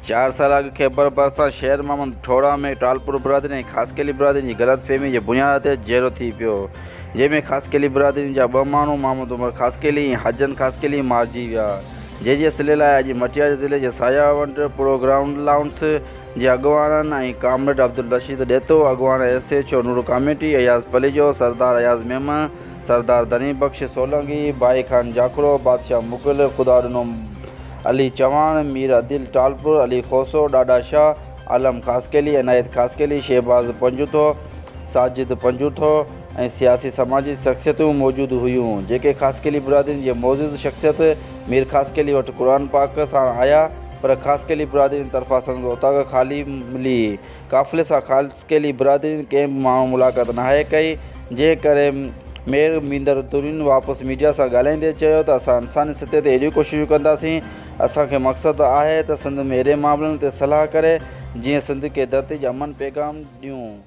چار سال اڳ خيبر ڀرسان شهر محمد ٺوڙها ۾ ٽالپر برادري ۽ خاصخيلي برادري جي غلط فهمي جي بنياد تي جهيڙو ٿي پيو، جنهن ۾ خاصخيلي برادري جا ٻه ماڻهو محمد عمر خاصخيلي ۽ حجن خاصخيلي مارجي ويا، جنهن جي صلي لاء اڄ مٽياري ضلعي جي سايا ونڊ پروگرائونڊ لائونس جي اڳواڻن ۽ ڪامريڊ عبدالرشيد ڏيتو، اڳواڻ S H O Noor committee Ayaz Palijo, Sardar Ayaz Memon, Sardar Dhani Bakhsh Solangi, Bhai Khan Jakhro, Badshah Mughal, Khuda Dino Ali Chohan, Mir Adil Talpur, Ali Khoso, Dada Shah, Alam Khaskheli, Inayat Khaskheli, Shahbaz Panjotho, Sajid Panjotho ۽ سياسي سماجي شخصيتون موجود هيون، جيڪي خاصخيلي برادرين جي معزز شخصيت مير خاصخيلي وٽ قرآن پاڪ ساڻ آيا پر خاصخيلي برادرين طرفان سندس اوطاق خالي ملي. قافلي سان خاصخيلي برادرين ڪنهن به ماڻهو ملاقات ناهي ڪئي، جنهن ڪري مير ميندر ڌرين واپس ميڊيا سان ڳالهائيندي چيو ته اسان انساني سطح تي ايڏيون ڪوششون ڪنداسين، اسان کي مقصد آهي ته سنڌ ۾ اهڙي معاملن تي صلاح ڪري جيئن سنڌ کي ڌرتي جا امن پيغام ڏيون.